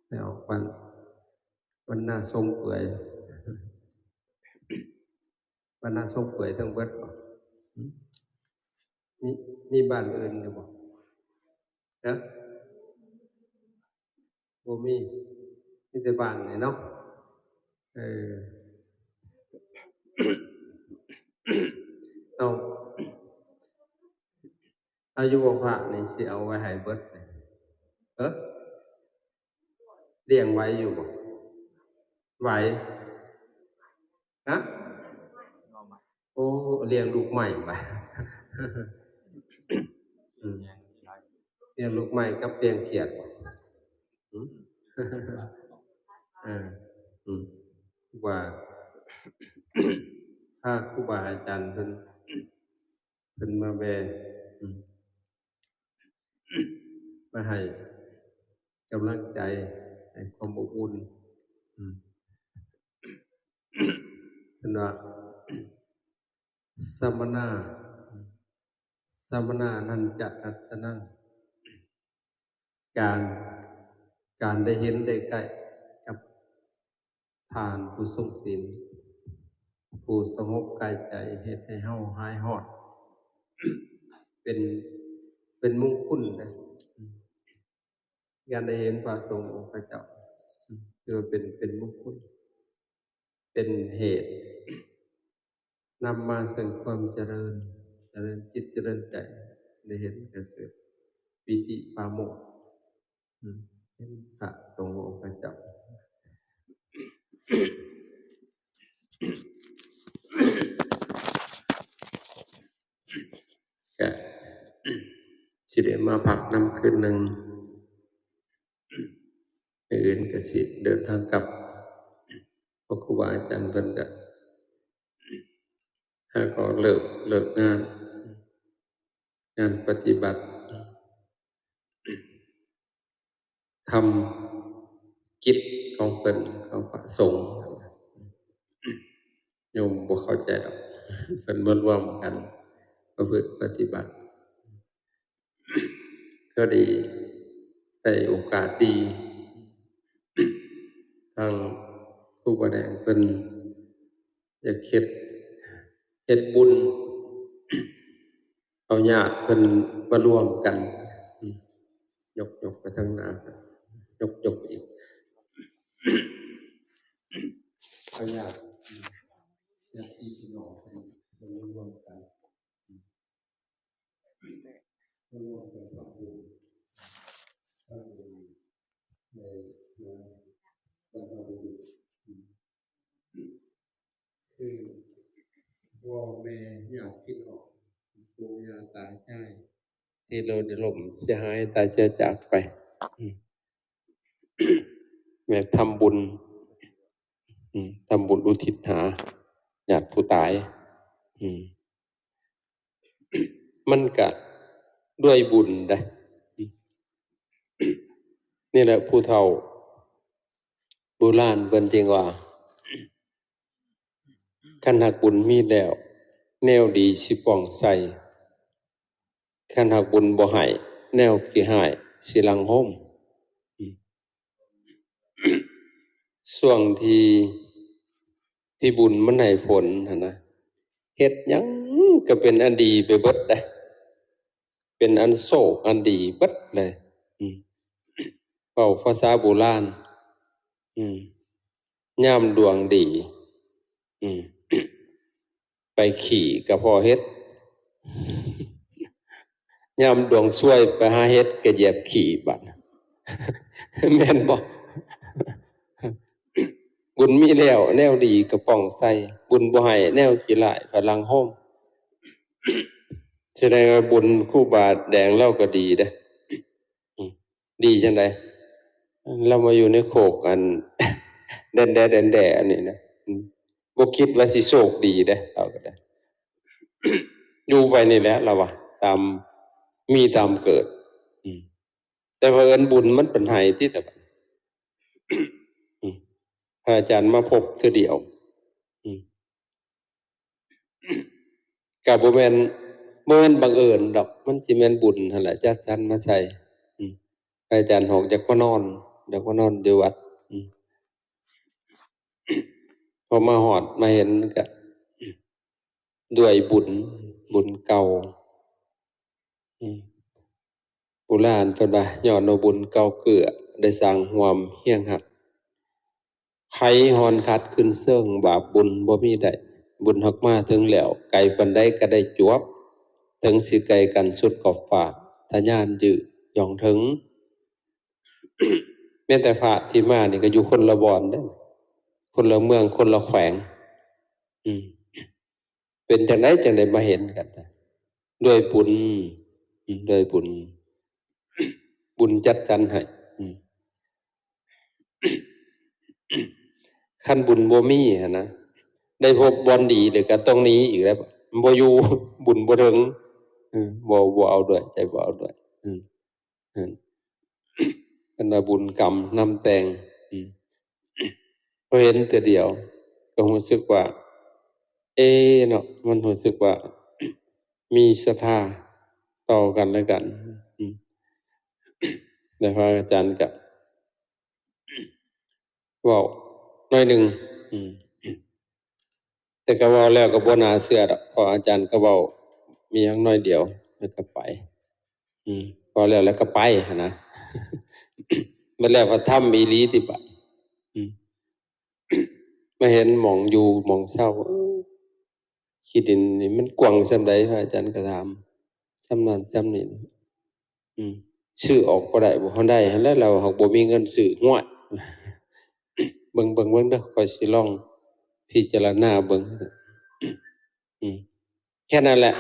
ແລ້ວບັນ ບັນນາຊົງເປືອຍ ບັນນາຊົງເປືອຍທັງເບິດບໍ່? ມີ ມີບ້ານອື່ນຢູ່ບໍ່? ຮະ? ບໍ່ມີ ມີແຕ່ບ້ານນີ້ເນາະ. ເອີ ເອົາ ອາຍຸພະນີ້ຊິເອົາໄວ້ໃຫ້ເບິດ ເອີ ລ້ຽງໄຫວຢູ່ບໍ່? ໄຫວ ຮະ? ໂອ້ ລ້ຽງລູກໃໝ່ບາດ ອືມ ລ້ຽງລູກໃໝ່ກັບລ້ຽງຂຽດບໍ່? ຫືມ ເອີ ອືມ ວ່າ ພາຄູບາອາຈານເພິ່ນ ເພິ່ນມາແວ່ ອືມ ມາໃຫ້ກຳລັງໃຈ ໃຫ້ຄວາມອົບອຸ່ນ ອືມ ເພິ່ນວ່າ ສະມະນາ ສະມະນານັນຈະທັດສະນັງ ການ ການໄດ້ເຫັນໄດ້ໃກ້ກັບທ່ານຜູ້ຊົງສິນ ຜູ້ສະຫງົບກາຍໃຈ ເຮັດໃຫ້ເຮົາຫາຍຮ້ອນ ເປັນ ເປັນມຸງຄຸນເດ້. ການໄດ້ເຫັນພະສົງອົງຄະເຈົ້າ ຖືວ່າເປັນ ເປັນມຸງຄຸນ ເປັນເຫດ ນຳມາເຊິ່ງຄວາມຈະເລີນ ຈະເລີນຈິດຈະເລີນໃຈ ໄດ້ເຫັນກໍເກີດປີຕິປາໂມດ ອືມ ເຫັນພະສົງອົງຄະເຈົ້າ ກະຊິໄດ້ມາພັກນຳຄືນໜຶ່ງ ມື້ອື່ນກໍຊິເດີນທາງກັບ ເພາະຄູບາອາຈານເພິ່ນກໍຫາກໍເລີກ ເລີກງານ ງານປະຕິບັດທຳກິດຂອງເພິ່ນ ຂອງພະສົງ ໂຍມບໍ່ເຂົ້າໃຈດອກ ເພິ່ນມາລວມກັນປະພຶດປະຕິບັດ. ກໍດີ ໄດ້ໂອກາດດີ ທາງຄູບາແດງເພິ່ນຢາກເຮັດ ເຮັດບຸນ ເອົາຍາດເພິ່ນມາລວມກັນ ຍົກ ຍົກໄປທາງໜ້າ ຍົກ ຍົກໄປອີກ ເອົາຍາດ ຍາດພີ່ນ້ອງເພິ່ນມາລວມກັນ. ຄືພໍ່ແມ່ຍາດພີ່ນ້ອງ ປູ່ຍ່າຕາຍາຍ ທີ່ໄດ້ລົ້ມເສຍຫາຍຕາຍເສຍຈາກໄປ ແມ່ນທຳບຸນ ອືມ ທຳບຸນອຸທິດຫາຍາດຜູ້ຕາຍ ອືມ ມັນກະດ້ວຍບຸນເດ້. ນີ້ແຫຼະຜູ້ເຖົ້າບູຮານເພິ່ນຈຶ່ງວ່າ ຄັນຫາກບຸນມີແລ້ວ ແນວດີຊິປ່ອງໃສ, ຄັນຫາກບຸນບໍ່ໃຫ້ ແນວຂີ້ຮ້າຍຊິຫຼັ່ງໂຮມ. ຊ່ວງທີ່ ທີ່ບຸນມັນໃຫ້ຜົນຫັ້ນນະ ເຮັດຫຍັງກໍເປັນອັນດີໄປເບິດເດ້ ເປັນອັນໂຊກອັນດີເບິດເລີຍ. ອືມ ເວົ້າພາສາບູຮານ ອືມ ຍາມດວງດີ ອືມ ໄປຂີ້ກໍພໍເຮັດ, ຍາມດວງຊວຍໄປຫາເຮັດກໍຢຽບຂີ້ບາດ ແມ່ນບໍ່? ບຸນມີແລ້ວແນວດີກໍປ່ອງໃສ, ບຸນບໍ່ໃຫ້ແນວຂີ້ຮ້າຍພະລັງໂຮມ. ສະແດງວ່າບຸນຄູບາແດງລາວກໍດີເດ້. ອືມ ດີຈັ່ງໃດ? ລາວມາຢູ່ໃນໂຄກອັນແດນແດ ແດນແດອັນນີ້ນະ ອືມ ບໍ່ຄິດວ່າຊິໂຊກດີເດ້ ລາວກໍໄດ້ ຢູ່ໄປນີ້ແຫຼະ ລາວວ່າ ຕາມມີຕາມເກີດ. ອືມ ແຕ່ເຜີຍບຸນມັນເປັນໃຫ້ຕິລະບາດ ອືມ ພະອາຈານມາພົບເທື່ອດຽວ ອືມ ກະບໍ່ແມ່ນ ບໍ່ແມ່ນບັງເອີນດອກ ມັນຊິແມ່ນບຸນຫັ້ນແຫຼະ ຈັດສັນມາໃສ່. ອືມ ພະອາຈານຮອກຢາກມານອນ ແລ້ວກໍນອນຢູ່ວັດ. ອືມ ພໍມາຮອດມາເຫັນກໍ ດ້ວຍບຸນ ບຸນເກົ່າ. ອືມ ໂບລານເພິ່ນວ່າ ຍ້ອນວ່າບຸນເກົ່າເກື້ອ ໄດ້ສ້າງຮ່ວມຮຽງຮັກ ໄພຮ່ອນຂັດຂຶ້ນເຊິ່ງ ບາບບຸນບໍ່ມີໄດ້ ບຸນຫາກມາເຖິງແລ້ວ ໄກປານໃດກໍໄດ້ຈວບ ເຖິງຊິໄກກັນສຸດຂອບຟ້າ ທະຍານຢື້ຢ່ອງເຖິງ. ແມ່ນແຕ່ພະທີ່ມານີ້ກໍຢູ່ຄົນລະບ່ອນເດ້ ຄົນລະເມືອງ ຄົນລະແຂວງ. ອືມ ເປັນຈັ່ງໃດຈັ່ງໄດ້ມາເຫັນກັນ? ດ້ວຍບຸນ ອືມ ດ້ວຍບຸນ ບຸນຈັດສັນໃຫ້. ອືມ ຄັນບຸນບໍ່ມີຫັ້ນນະ ໄດ້ພົບບ່ອນດີແລ້ວກໍຕ້ອງໜີອີກແລ້ວ ບໍ່ຢູ່ ບຸນບໍ່ເຖິງ. ເອີ ບໍ່ ບໍ່ເອົາດ້ວຍ ໃຈບໍ່ເອົາດ້ວຍ. ອືມ ເອີ ອັນວ່າບຸນກຳນຳແຕ່ງ. ອືມ ພໍເຫັນເທື່ອດຽວກໍຮູ້ສຶກວ່າ ເອເນາະ ມັນຮູ້ສຶກວ່າມີສັດທາຕໍ່ກັນແລະກັນ. ອືມ ແລ້ວພະອາຈານກໍເວົ້າໜ້ອຍໜຶ່ງ. ອືມ ແຕ່ກໍເວົ້າແລ້ວກໍບໍ່ໜ້າເຊື່ອດອກ ເພາະອາຈານກໍເວົ້າມີຫຍັງໜ້ອຍດຽວ ແລ້ວກໍໄປ. ອືມ ເວົ້າແລ້ວ ແລ້ວກໍໄປຫັ້ນນະ ບັດແລ້ວກໍທຳອີ່ຫຼີຕິບາດ. ອືມ ມາເຫັນໝ່ອງຢູ່ໝ່ອງເຊົາ ເອີ ຂີ້ດິນນີ້ມັນກວ້າງສ່ຳໃດ? ພະອາຈານກໍຖາມ. ສ່ຳນັ້ນສ່ຳນີ້. ອືມ ຊື້ອອກບໍ່ໄດ້ບໍ່? ເຮົາໄດ້ຫັ້ນແຫຼະ ລາວຫາກບໍ່ມີເງິນຊື້. ຫ້ວຍ ເບິ່ງ ເບິ່ງ ເບິ່ງເດີ ຂ້ອຍຊິລອງພິຈາລະນາເບິ່ງ. ອືມ ແຄ່ນັ້ນແຫຼະ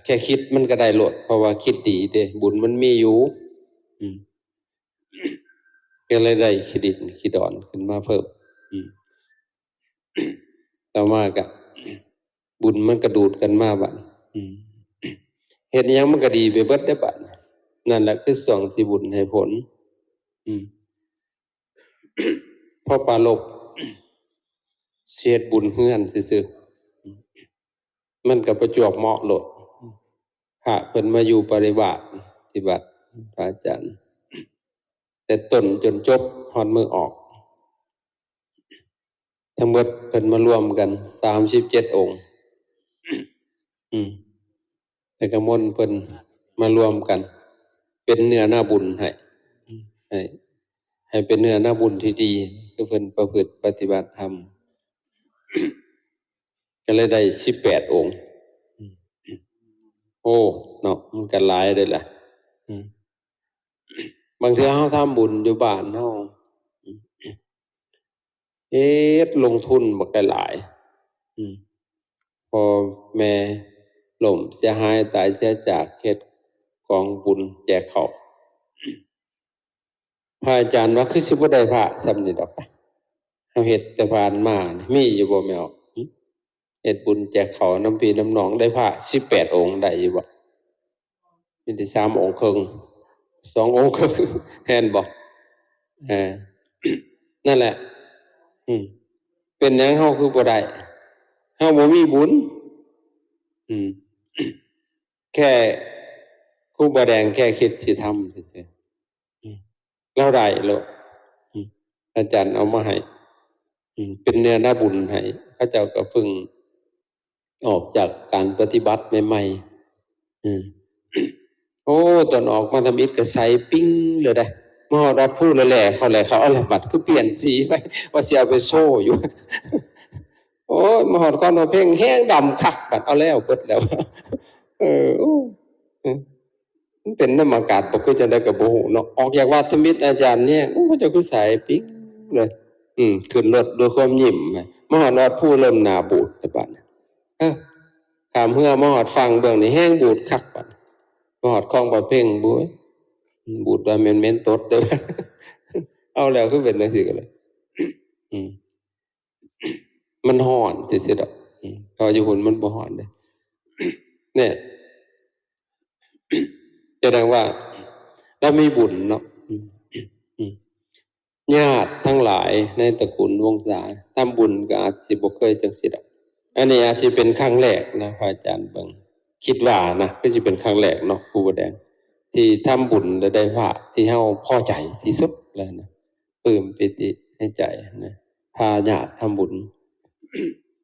ແຄ່ຄິດມັນກໍໄດ້ໂລດ ເພາະວ່າຄິດດີເດ້ ບຸນມັນມີຢູ່. ອືມ ກໍເລີຍໄດ້ຂີ້ດິນຂີ້ດອນຂຶ້ນມາເພີ່ມ. ອືມ ຕໍ່ມາກໍບຸນມັນກໍດູດກັນມາບາດ. ອືມ ເຮັດອີ່ຫຍັງມັນກໍດີໄປເບິດເດ້ບາດ. ນັ້ນແຫຼະຄືຊ່ວງທີ່ບຸນໃຫ້ຜົນ. ອືມ ພໍປາລົບ ຊິເຮັດບຸນເຮືອນຊື່ໆ ມັນກໍປະຈວບເໝາະໂລດ. ພະເພິ່ນມາຢູ່ປະລິວາດທີ່ວັດພະອາຈານ ແຕ່ຕົ້ນຈົນຈົບຮອດມື້ອອກ ທັງໝົດເພິ່ນມາລວມກັນສາມສິບເຈັດອົງ. ອືມ ແຕ່ກະມົນເພິ່ນມາລວມກັນເປັນເນື້ອນາບຸນໃຫ້ ໃຫ້ ໃຫ້ເປັນເນື້ອນາບຸນທີ່ດີ ຄືເພິ່ນປະພຶດປະຕິບັດທຳ ກໍເລີຍໄດ້ສິບແປດອົງ. ໂອ້ ເນາະ ມັນກໍຫຼາຍເດ້ລະ. ອືມ ບາງເທື່ອເຮົາທຳບຸນຢູ່ບ້ານເຮົາ ເຮັດລົງທຶນບັກຫຼາຍໆ ອືມ ພໍ່ແມ່ລົ້ມເສຍຫາຍຕາຍເສຍຈາກ ເຮັດກອງບຸນແຈກເຂົ້າ. ພະອາຈານວ່າ ຄືຊິບໍ່ໄດ້ພະສ່ຳນີ້ດອກ ເຮົາເຮັດແຕ່ຜ່ານມານີ້ ມີຢູ່ບໍ່ແມ່ອອກ? ຫຶ? ເຮັດບຸນແຈກເຂົ້ານຳພີ່ນຳນ້ອງ ໄດ້ພະສິບແປດອົງ ໄດ້ຢູ່ບໍ່? ມີແຕ່ສາມອົງເຄິ່ງ ສອງອົງເຄິ່ງ ແມ່ນບໍ່? ເອີ ນັ້ນແຫຼະ ອືມ ເປັນຫຍັງເຮົາຄືບໍ່ໄດ້? ເຮົາບໍ່ມີບຸນ ອືມ ແຄ່ຄູບາແດງແຄ່ຄິດຊິທຳຊື່ໆ ອືມ ລາວໄດ້ໂລດ ອືມ ອາຈານເອົາມາໃຫ້ ອືມ ເປັນເນື້ອນາບຸນໃຫ້ ເຂົາເຈົ້າກໍເພິ່ງອອກຈາກການປະຕິບັດໃໝ່ໆ ອືມ ໂອ້ ຕອນອອກມາທຳອິດກໍໃສປິງເລີຍເດ້ ມາຮອດວັດພູແລ້ວແຫຼະ ເຂົາແຫຼະ ເຂົາເອົາແລ້ວ ບັດຄືປ່ຽນສີໄປ ວ່າຊິເອົາໄປໂຊຢູ່ ໂອ້ຍ ມາຮອດຄອນພະເພັງແຮງດຳຄັກ ບັດເອົາແລ້ວ ເບິດແລ້ວ ເອີ ໂອ້ ເອີ ມັນເປັນນຳອາກາດບໍ່ ຄືຈັ່ງໃດກໍບໍ່ຮູ້ເນາະ ອອກຈາກວັດທຳອິດອາຈານແຍງ ໂອ້ ເຂົາເຈົ້າຄືໃສປິງເລີຍ ອືມ ຂຶ້ນລົດດ້ວຍຄວາມຍິ້ມ ມາຮອດວັດພູເລີ່ມໜ້າບູດແລ້ວບັດນີ້ ເອີ ຂ້າມເຮືອມາຮອດຝັ່ງເບື້ອງນີ້ແຮງບູດຄັກບັດ ມາຮອດຄອງພະເພັງ ໂອ້ຍ ບູດວ່າແມ່ນເໝັນຕົດເດີ້ ເອົາແລ້ວ ຄືເປັນຈັ່ງຊີ້ກໍເລີຍ ອືມ ມັນຮ້ອນຊື່ໆດອກ ອືມ ເພາະຢູ່ພຸ້ນມັນບໍ່ຮ້ອນເດ້ ແນ່ ສະແດງວ່າລາວມີບຸນເນາະ ອືມ ອືມ ຍາດທັງຫຼາຍໃນຕະກູນວົງສາ ທຳບຸນກໍອາດຊິບໍ່ເຄີຍຈັ່ງຊີ້ດອກ ອັນນີ້ອາດຊິເປັນຄັ້ງແລກນະ ພະອາຈານເບິ່ງ ຄິດວ່ານະ ຄືຊິເປັນຄັ້ງແລກເນາະ ຄູບາແດງ ທີ່ທຳບຸນແລ້ວໄດ້ພະທີ່ເຮົາພໍໃຈທີ່ສຸດເລີຍນະ ປື້ມປີຕິໃນໃຈນະ ພາຍາດທຳບຸນ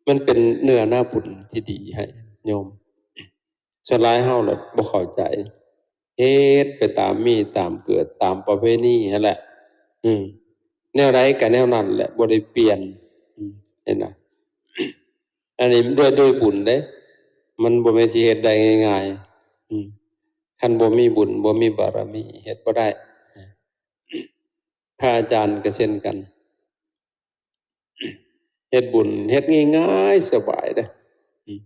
ມັນເປັນເນື້ອນາບຸນທີ່ດີໃຫ້ໂຍມ. ສ່ວນຫຼາຍເຮົາລະບໍ່ເຂົ້າໃຈ ເຮັດໄປຕາມມີຕາມເກີດ ຕາມປະເພນີຫັ້ນແຫຼະ. ອືມ ແນວໃດກໍແນວນັ້ນແຫຼະ ບໍ່ໄດ້ປ່ຽນ. ອືມ ເຫັນນະ? ອັນນີ້ດ້ວຍ ດ້ວຍບຸນເດ້ ມັນບໍ່ແມ່ນຊິເຮັດໄດ້ງ່າຍໆ. ອືມ ຄັນບໍ່ມີບຸນ ບໍ່ມີບາລະມີ ເຮັດບໍ່ໄດ້. ພະອາຈານກໍເຊັ່ນກັນ ເຮັດບຸນເຮັດງ່າຍໆ ສະບາຍເດ້. ອືມ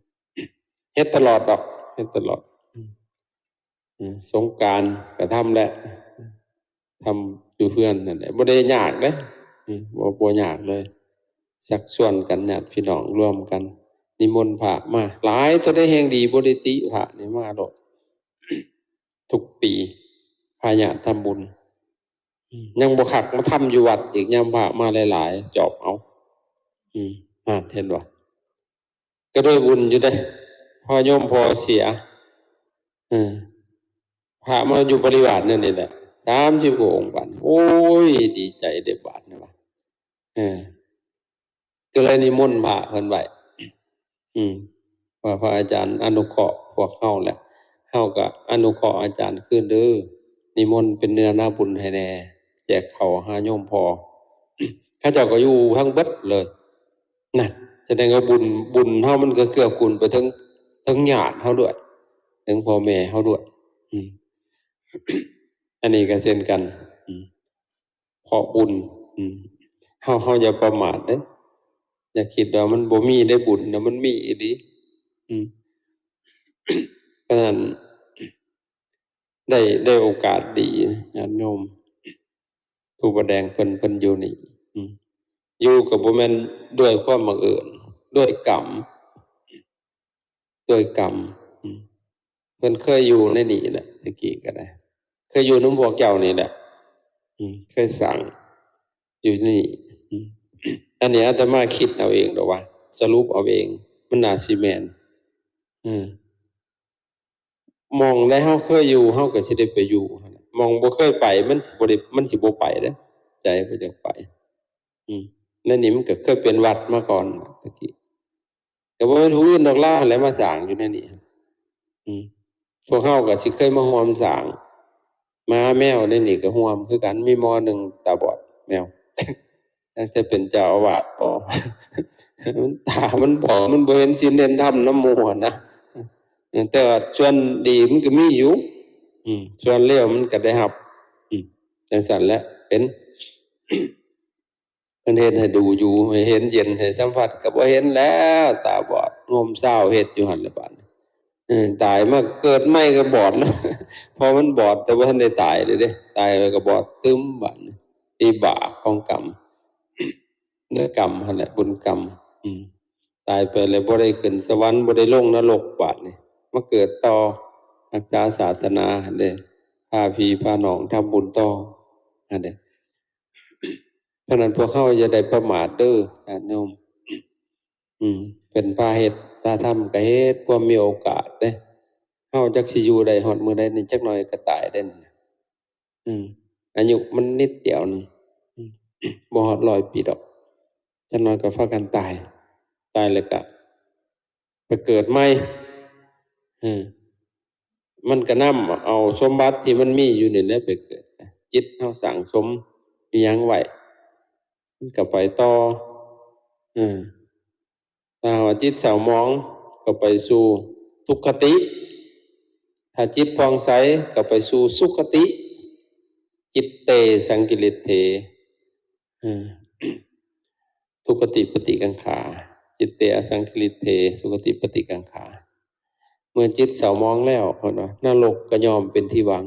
ເຮັດຕະຫຼອດດອກ ເຮັດຕະຫຼອດ. ອືມ ອືມ ສົງການກໍທຳແຫຼະ ທຳຢູ່ເຮືອນນັ້ນແຫຼະ ບໍ່ໄດ້ຍາກເດ້. ອືມ ບໍ່ ບໍ່ຍາກເລີຍ. ຊັກຊວນກັນ ຍາດພີ່ນ້ອງລວມກັນ ນິມົນພະມາ ຫຼາຍເທົ່າໃດແຮ່ງດີ ບໍ່ໄດ້ຕິພະນີ້ ມາໂລດ ທຸກປີ ພາຍາດທຳບຸນ. ອືມ ຍັງບໍ່ຄັກ ມາທຳຢູ່ວັດອີກ ຍາມພະມາຫຼາຍໆ ຈອບເອົາ. ອືມ ຫັ້ນເຫັນບໍ່? ກໍໄດ້ບຸນຢູ່ເດ້ ພໍໂຍມພໍ່ເສຍ ເອີ ພະມາຢູ່ບໍລິວານນັ້ນນີ້ແຫຼະ ສາມສິບກວ່າອົງບາດ ໂອ້ຍ ດີໃຈເດ້ບາດນີ້ວ່າ ເອີ ກໍເລີຍນິມົນພະເພິ່ນໄວ້ ອືມ ວ່າພະອາຈານອະນຸເຄາະພວກເຮົາແຫຼະ ເຮົາກໍອະນຸເຄາະອາຈານຄືນເດີ ນິມົນເປັນເນື້ອນາບຸນໃຫ້ແດ່ ແຈກເຂົ້າຫາໂຍມພໍ່. ເຂົາເຈົ້າກໍຢູ່ທັງເບິດເລີຍ ນັ້ນ ສະແດງວ່າບຸນ ບຸນເຮົາມັນກໍເກື້ອກູນໄປເຖິງ ເຖິງຍາດເຮົາດ້ວຍ ເຖິງພໍ່ແມ່ເຮົາດ້ວຍ. ອືມ ອັນນີ້ກໍເຊັ່ນກັນ ອືມ ເພາະບຸນ ອືມ ເຮົາ ເຮົາຢ່າປະໝາດເດ້ ຢ່າຄິດວ່າມັນບໍ່ມີໄດ້ບຸນນະ ມັນມີອີ່ຫຼີ. ອືມ ເພາະນັ້ນ ໄດ້ ໄດ້ໂອກາດດີ ຍາດໂຍມ ຄູບາແດງເພິ່ນ ເພິ່ນຢູ່ນີ້ ອືມ ຢູ່ກໍບໍ່ແມ່ນດ້ວຍຄວາມບັງເອີນ ດ້ວຍກຳ ດ້ວຍກຳ ອືມ ເພິ່ນເຄີຍຢູ່ໃນນີ້ແຫຼະ ແຕ່ກີ້ກໍໄດ້ ເຄີຍຢູ່ນຳພວກເຈົ້ານີ້ແຫຼະ ອືມ ເຄີຍສ້າງຢູ່ນີ້ ອືມ ອັນນີ້ອາດຕະມາຄິດເອົາເອງດອກວ່າ ສະຫຼຸບເອົາເອງ ມັນໜ້າຊິແມ່ນ ເອີ ໝ່ອງໃດເຮົາເຄີຍຢູ່ ເຮົາກໍຊິໄດ້ໄປຢູ່ຫັ້ນແຫຼະ ໝ່ອງບໍ່ເຄີຍໄປ ມັນຊິບໍ່ໄດ້ ມັນຊິບໍ່ໄປເດ້ ໃຈບໍ່ຢາກໄປ. ອືມ ໃນນີ້ມັນກໍເຄີຍເປັນວັດມາກ່ອນແຕ່ກີ້ ກໍບໍ່ແມ່ນຜູ້ອື່ນດອກ ລາວຫັ້ນແຫຼະມາສ້າງຢູ່ໃນນີ້. ອືມ ພວກເຮົາກໍຊິເຄີຍມາຮ່ວມສ້າງ ໝາແມວໃນນີ້ກໍຮ່ວມຄືກັນ ມີໝໍໜຶ່ງຕາບອດ ແມວ ຈັກຈະເປັນເຈົ້າອາວາດບໍ່ ມັນຕາມັນບອດ ມັນບໍ່ເຫັນສິນເຫັນທຳນຳໝູ່ຫັ້ນນະ. ແຕ່ວ່າສ່ວນດີມັນກໍມີຢູ່ ອືມ ສ່ວນເລວມັນກໍໄດ້ຮັບ ອືມ ຈັ່ງຊັ້ນແຫຼະ ເປັນ ເພິ່ນເຮັດໃຫ້ດູຢູ່ ໃຫ້ເຫັນເຢັນ ໃຫ້ສຳຜັດ ກໍບໍ່ເຫັນແລ້ວ ຕາບອດ ໂຮມຊາວເຮັດຢູ່ຫັ້ນລະບາດນີ້. ເອີ ຕາຍມາເກີດໃໝ່ກໍບອດແລ້ວ ເພາະມັນບອດແຕ່ບໍ່ທັນໄດ້ຕາຍເລີຍເດ້ ຕາຍໄປກໍບອດຕຶ້ມບາດນີ້. ວິບາກຂອງກຳ ເນື້ອກຳຫັ້ນແຫຼະ ບຸນກຳ ອືມ ຕາຍໄປແລ້ວບໍ່ໄດ້ຂຶ້ນສະຫວັນ ບໍ່ໄດ້ລົງນະລົກ ບາດນີ້ມາເກີດຕໍ່ ຮັກສາສາສະໜາຫັ້ນເດ້ ພາພີ່ພານ້ອງທຳບຸນຕໍ່ຫັ້ນເດ້. ເພາະນັ້ນພວກເຮົາຢ່າໄດ້ປະໝາດເດີຍາດໂຍມ ອືມ ເພິ່ນພາເຮັດພາທຳກໍເຮັດ ຄວາມມີໂອກາດເດ້ ເຮົາຈັກຊິຢູ່ໄດ້ຮອດມື້ໃດນີ້ ຈັກໜ້ອຍກໍຕາຍເດ້. ອືມ ອາຍຸມັນນິດດຽວໜຶ່ງ ອືມ ບໍ່ຮອດຮ້ອຍປີດອກ ຈັກໜ້ອຍກໍພາກັນຕາຍ ຕາຍແລ້ວກໍໄປເກີດໃໝ່ ເອີ ມັນກໍນຳເອົາສົມບັດທີ່ມັນມີຢູ່ນີ້ແຫຼະໄປເກີດ ຈິດເຮົາສ້າງສົມອີ່ຫຍັງໄວ້ ມັນກໍໄປຕໍ່ ເອີ ຖ້າວ່າຈິດເສົ້າໝອງກໍໄປສູ່ທຸກຄະຕິ ຖ້າຈິດຜ່ອງໃສກໍໄປສູ່ສຸຄະຕິ ຈິດເຕ ສັງກິລິດເຖ ເອີ ທຸກຄະຕິປະຕິກັງຂາ ຈິດເຕ ອະສັງກິລິດເຖ ສຸຄະຕິປະຕິກັງຂາ. ເມື່ອຈິດເສົ້າໝອງແລ້ວ ເພິ່ນວ່າ ນະລົກກໍຍ່ອມເປັນທີ່ຫວັງ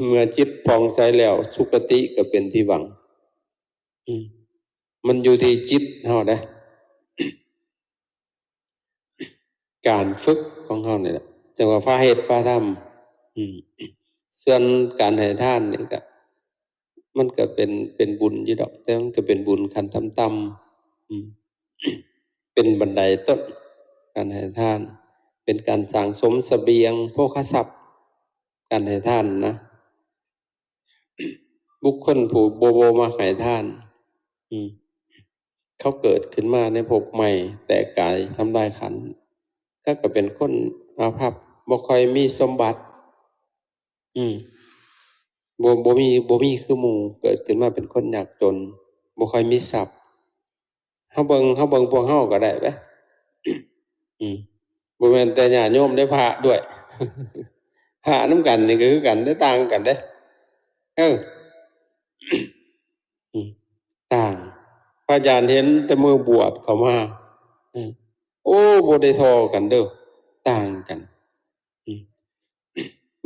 ເມື່ອຈິດຜ່ອງໃສແລ້ວ ສຸຄະຕິກໍເປັນທີ່ຫວັງ. ອືມ ມັນຢູ່ທີ່ຈິດເຮົາເດ້ ການຝຶກຂອງເຮົານີ້ແຫຼະ ຈັ່ງວ່າພາເຮັດພາທຳ. ອືມ ສ່ວນການໃຫ້ທານນີ້ກໍ ມັນກໍເປັນ ເປັນບຸນຢູ່ດອກ ແຕ່ມັນກໍເປັນບຸນຂັ້ນຕ່ຳໆ ອືມ ເປັນບັນໄດຕົ້ນ ການໃຫ້ທານ ເປັນການສ້າງສົມສະບຽງໂພຄະຊັບ ການໃຫ້ທານນະ. ເ ບຸກຄົນຜູ້ບໍ່ ບໍ່ມັກໃຫ້ທານ ອືມ ເຂົາເກີດຂຶ້ນມາໃນພົບໃໝ່ ແຕກກາຍທຳລາຍຂັນ ເຂົາກໍເປັນຄົນອາພັບ ບໍ່ຄ່ອຍມີສົມບັດ ອືມ ບໍ່ ບໍ່ມີ ບໍ່ມີຄືໝູ່ ເກີດຂຶ້ນມາເປັນຄົນຍາກຈົນ ບໍ່ຄ່ອຍມີຊັບ. ເຮົາເບິ່ງ ເຮົາເບິ່ງພວກເຮົາກໍໄດ້ເດ້ ອືມ ບໍ່ແມ່ນແຕ່ຍາດໂຍມເດ້ ພະດ້ວຍ ພະນຳກັນນີ້ກໍຄືກັນເດ້ ຕ່າງກັນເດ້ ເອີ ອືມ ຕ່າງ. ພະອາຈານເຫັນແຕ່ມື້ບວດເຂົ້າມາ ເອີ ໂອ້ ບໍ່ໄດ້ທໍ່ກັນເດີ້ ຕ່າງກັນ ອືມ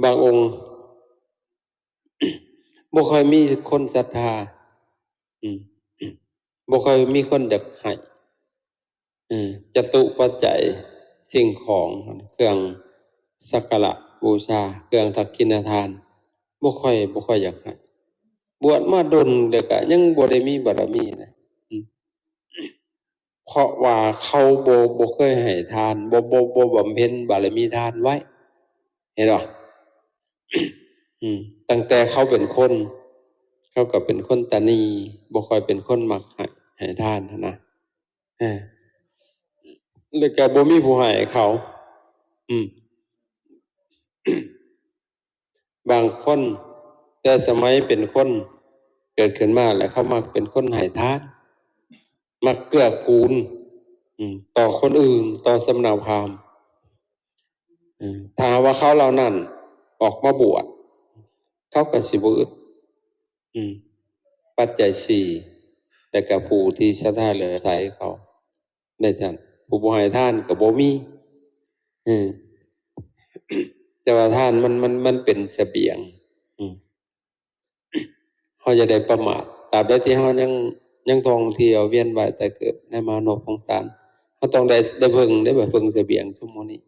ບາງອົງ ບໍ່ຄ່ອຍມີຄົນສັດທາ ອືມ ບໍ່ຄ່ອຍມີຄົນຢາກໃຫ້ ເອີ ຈະຕຸປັດໄຈ ສິ່ງຂອງ ເຄື່ອງສັກກາລະບູຊາ ເຄື່ອງທັກກິນນະທານ ບໍ່ຄ່ອຍ ບໍ່ຄ່ອຍຢາກໃຫ້. ບວດມາດົນແລ້ວກະຍັງບໍ່ໄດ້ມີບາລະມີນະ ອືມ ເພາະວ່າເຂົາບໍ່ ບໍ່ເຄີຍໃຫ້ທານ ບໍ່ ບໍ່ ບໍ່ບຳເພັນບາລະມີທານໄວ້ ເຫັນບໍ່? ອືມ ຕັ້ງແຕ່ເຂົາເປັນຄົນ ເຂົາກໍເປັນຄົນຕະໜີ່ ບໍ່ຄ່ອຍເປັນຄົນມັກໃຫ້ ໃຫ້ທານຫັ້ນນະ ເອີ ແລ້ວກໍບໍ່ມີຜູ້ໃຫ້ເຂົາ ອືມ ບາງຄົນ ແຕ່ສະໄໝເປັນຄົນ ເກີດຂຶ້ນມາແລ້ວ ເຂົາມັກເປັນຄົນໃຫ້ທານ ມັກເກື້ອກູນ ອືມ ຕໍ່ຄົນອື່ນ ຕໍ່ສຳມະນາພາມ ອືມ ຖ້າຫາກວ່າເຂົາເຫຼົ່ານັ້ນອອກມາບວດ ເຂົາກໍຊິບໍ່ອຶດ ອືມ ປັດໄຈສີ່ ແລ້ວກໍຜູ້ທີ່ສັດທາເຫຼືອໃສເຂົາ ແມ່ນຊັ້ນ ຜູ້ບໍ່ໃຫ້ທານກໍບໍ່ມີ ເອີ ແຕ່ວ່າທານມັນ ມັນ ມັນເປັນສະບຽງ ອືມ ເຮົາຢ່າໄດ້ປະໝາດ ຕາບໃດທີ່ເຮົາຍັງ ຍັງທ່ອງທ່ຽວວຽນວ່າຍຕາຍເກີດໃນມະໂນສົງສານ ເຮົາຕ້ອງໄດ້ ໄດ້ເບິ່ງ ໄດ້ເບິ່ງສະບຽງຊຸມມື້ນີ້